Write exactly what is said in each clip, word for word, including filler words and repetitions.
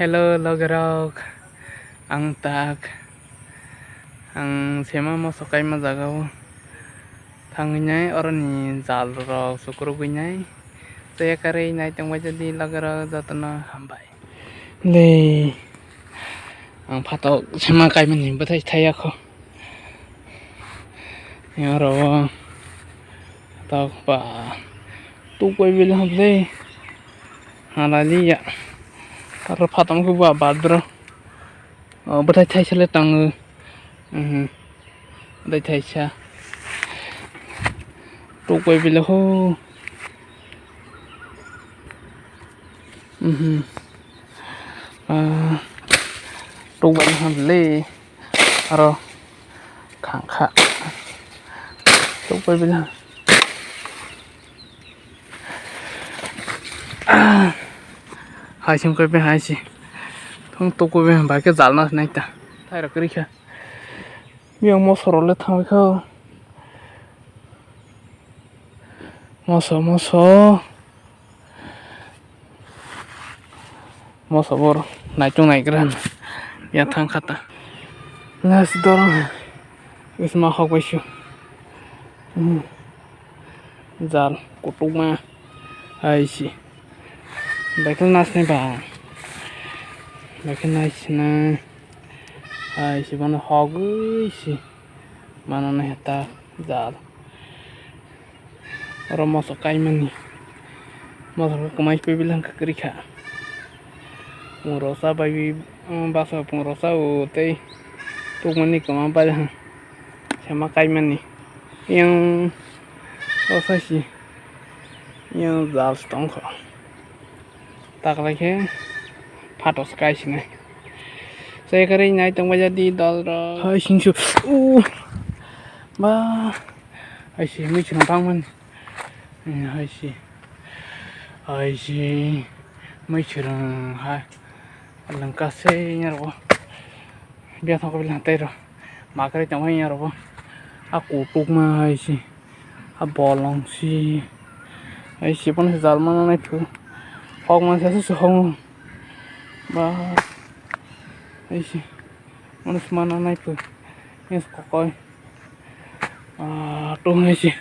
Hello, logerok. Ang tak. Ang sema moso kaima jagao thangwi nai, oroni jal rok sukrubwi nai. Chaya karwi nai tongbai jadi logerok jotono hambai. Le, ang phatok sema kaimani bwthai thaiya kho. Oro tok ba, tuk bai bil ham le. Halaliya. Aro phatok khe ba bad bro. O bwthai thaisa le tongo. Mhm. Bwthai thaisa. Tuk bai bil ho. Mhm. Ah, tuk bai ham le. Aro khangkha. Tuk bai bil. Ah. Hai sim koi be hai si. Thung tuk bai be ba ke jal na nai ta. Thai rok ri kha. Yang moso rok le thang kha. Moso, moso. Moso bor naitung naigra. Ya thang khata. Nas dorong. Isma hok bai su. Hmm. Jal kutukma. Hai si. Baikal nasne ba. Baikal nasne. Hai si bono hogwi si. Mano na heta jal. Oro moso kaimani. Moso khe kwmai paibilwng kwrwi kha. Pungrosa bai, um, basa pungrosa o tei tukmani kwma bai ha. Sema kaimani. Yang osa si. Yang jal tongkho. Taklai khe phatos kai sinai. Chai karwi nai tongbai jadi dol rok. Hai singsu. Uh. Ba. Hai si mui chwng bangmani. Eh, hai si. Hai si. Mui chwrwng hai. Lengka se nyarwo. Bia thangko bilang tei ro. Makrai tongmani nyarwo. A kutukma hai si. A bolong si. Hai si pono se jalma nanai phu. Hok man se se hok. Ba. Hai si. Manus mana nai phu. Yes kokoi. Ah, tu hai si.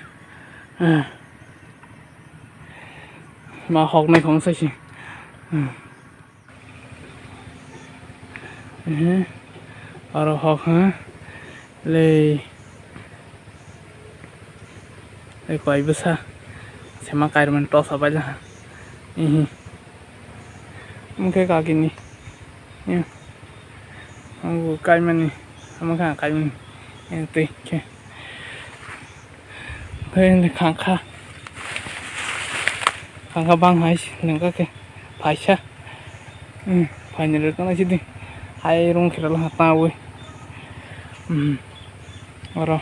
Ah. Ma hok nai khong sai si. Hmm. Eh. Aro hok ha. Lei. Ei koi bwsa. Sema kairman tosa bai ha. Ihi. Mungke kagini. Ya. Ang kaimani. Ama ka kaimani. Yang tei ke. Khe khangkha. Khangkha bang hai lengka khe. Phaisa. Hmm, phaini rwkna sidi. Hai rung khira la tawi. Hmm. Oro.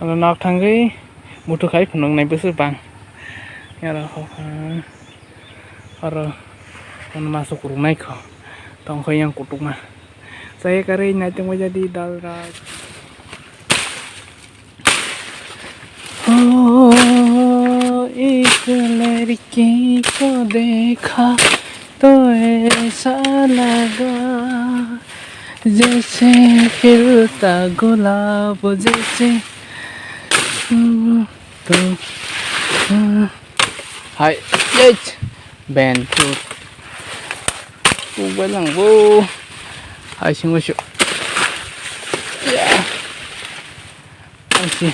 Oro nak thangwi muthuk hai phunuk nai bwswk bang. Oro ho. Oro. Ono masuk rung nai kho. Tong kho yang kutuk ma. Saya kare nai tong jadi dal rak. ओ एक लड़की को देखा तो ऐसा लगा जैसे खिलता गुलाब जैसे। तो Hai, yes. Ben tu. Tu bai lang bo. Hai sing bo su. Ya. Hai si.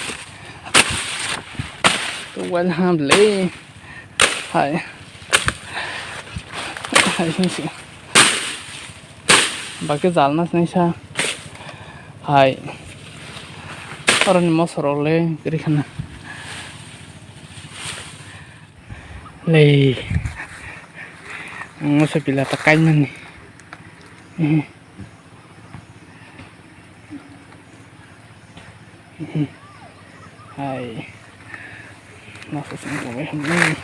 Tu bai lang le. Hai. Hai sing si. Bakhe jalna sinaisa. Hai. Oroni mosorok le kwrwi khana. Lei. Ang moso pila ta kaimani. Hai. Masa sing kawai hamni.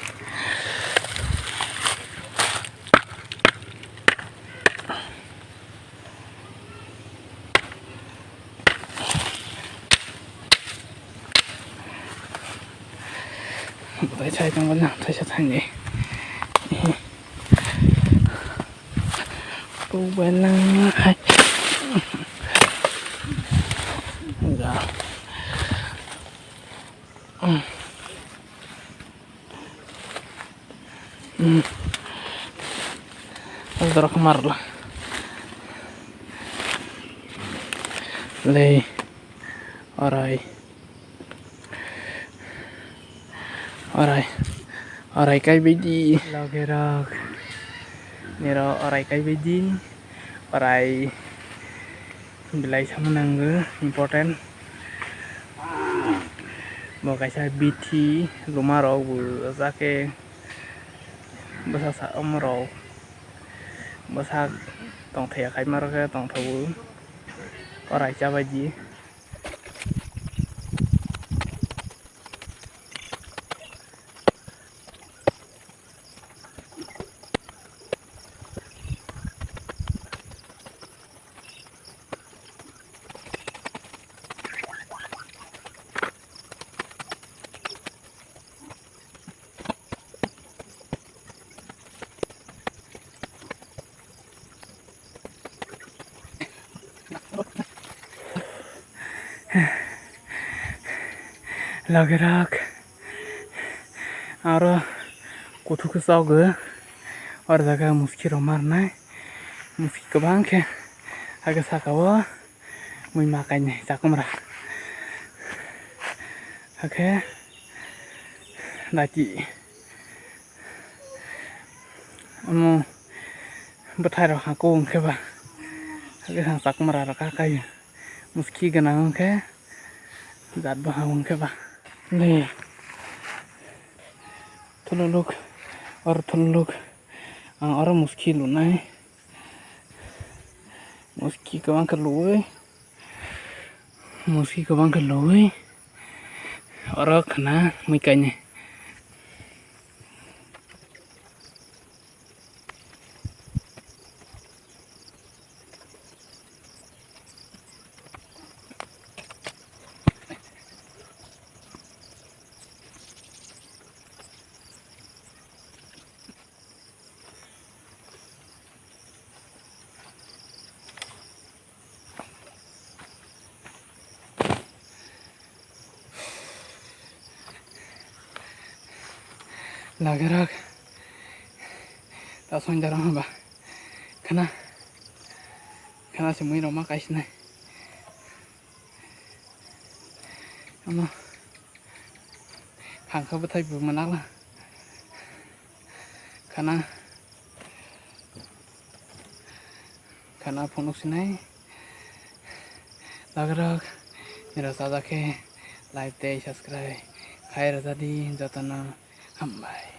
Bai chai tong wala thaisa thani. Kubelang hai. Ya. Hmm. Dorok marla. Lei. Orai. Orai. Orai kai baidi. Logerok. Niro orai kai baidi. Orai. Belai sama nango important. Bo kaisa bithi luma rok bo jake bwsa sa omo rok bwsa tongthai ya khaima rok khe tongthogo orai chabaidi. Logerok aro kuthuk khe chokgo, oro jaga muski rok marnai, muski kwbang khe, hakhe saka o mui ma kainwi chakwmra, hakhe dati. Omo bwthai rok ha kung khe ba. Hakhe ha chakmara rok ha kai. Muski gwnang wng khe jat bo ha wng khe ba. Le. Thululuk, or thululuk. Ang oro muski lunai. Muski kwbang khe luwi. Muski kwbang khe luwi. Oro khna mui kainwi. Lagerok ta songjarang hwnba khna khna se mui rok ma kaisinai omo. Khangkha bwthai bo mwnakla. Khana. Khana phunuk sinai. Lagrok. Nira sajak khe like tei subscribe khai rwjadi jotono hambai.